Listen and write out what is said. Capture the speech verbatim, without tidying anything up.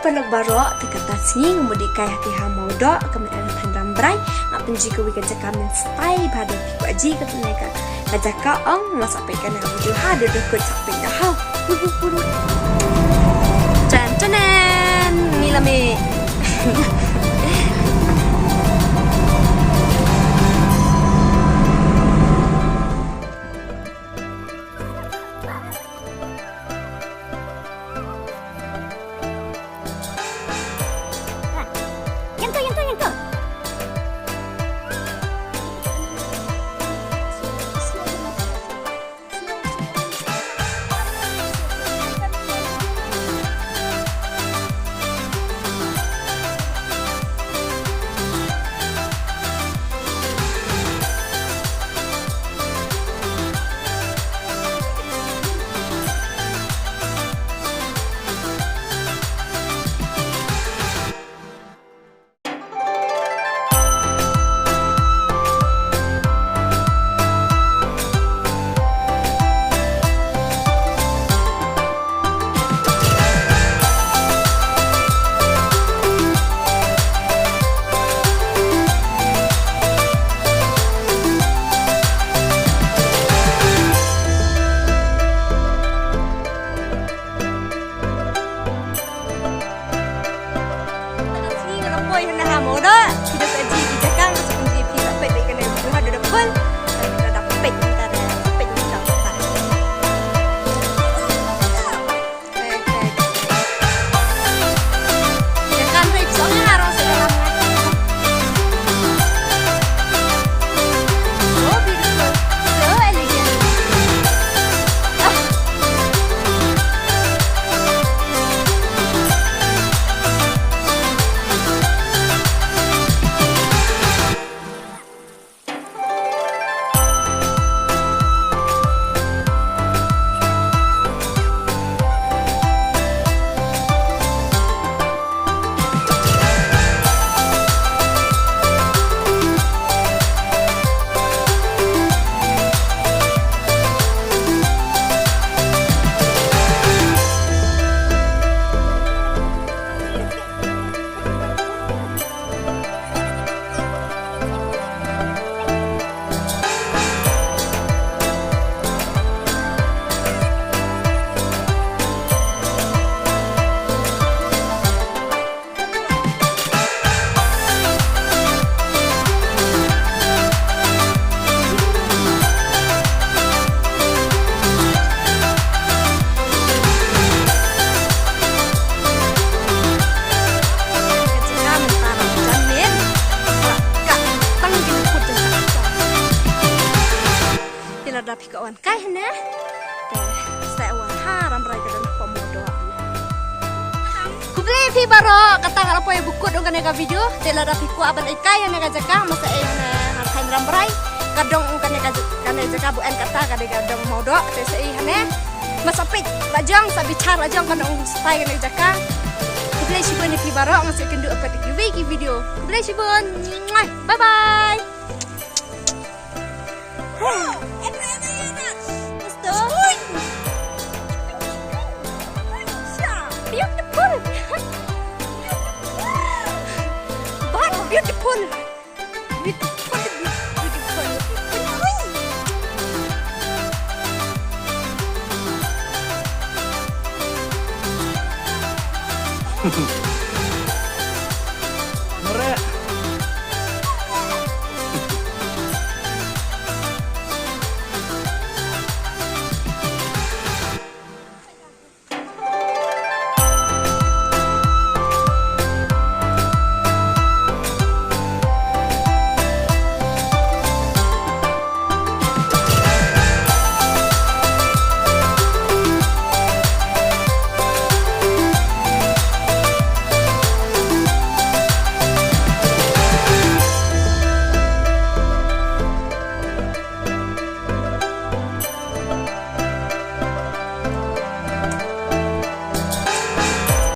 Paralok baroh, te kata sngi nga mut dei kai ha ki ha Mawdoh, ka mut ïa ka thaiñ Rambrai. Nga pynjia kawei ka jaka mynstep bha, da phi kwah ji kane ka, ka jaka, ong, masa peit kane ka video ha, da da kut sa peit da ha. Hu hu hu hu. Tan tan tan, ngi la mih. Te lada phi kwah wan kai hangne, te sa wan ha Rambrai, ka don hapoh Mawdoh. Khublei phi baroh, kata nga la poi ba kut ong kane ka video. Te lada phi kwah ban ai kai hangne ka jaka, masa ai hangne ha thaiñ Rambrai. Ka dong ong kane ka, kane jaka ba en kata ka dei ka dong Mawdoh, te sa ai hangne. Masa peit la jong, sa bichar la jong, ka dong stai kane jaka. Khublei shibun ïa phi baroh, nga sa ïakynduh pat ha kiwei ki video. Khublei shibun. Bye bye. Beautiful. But beautiful. Beautiful, beautiful.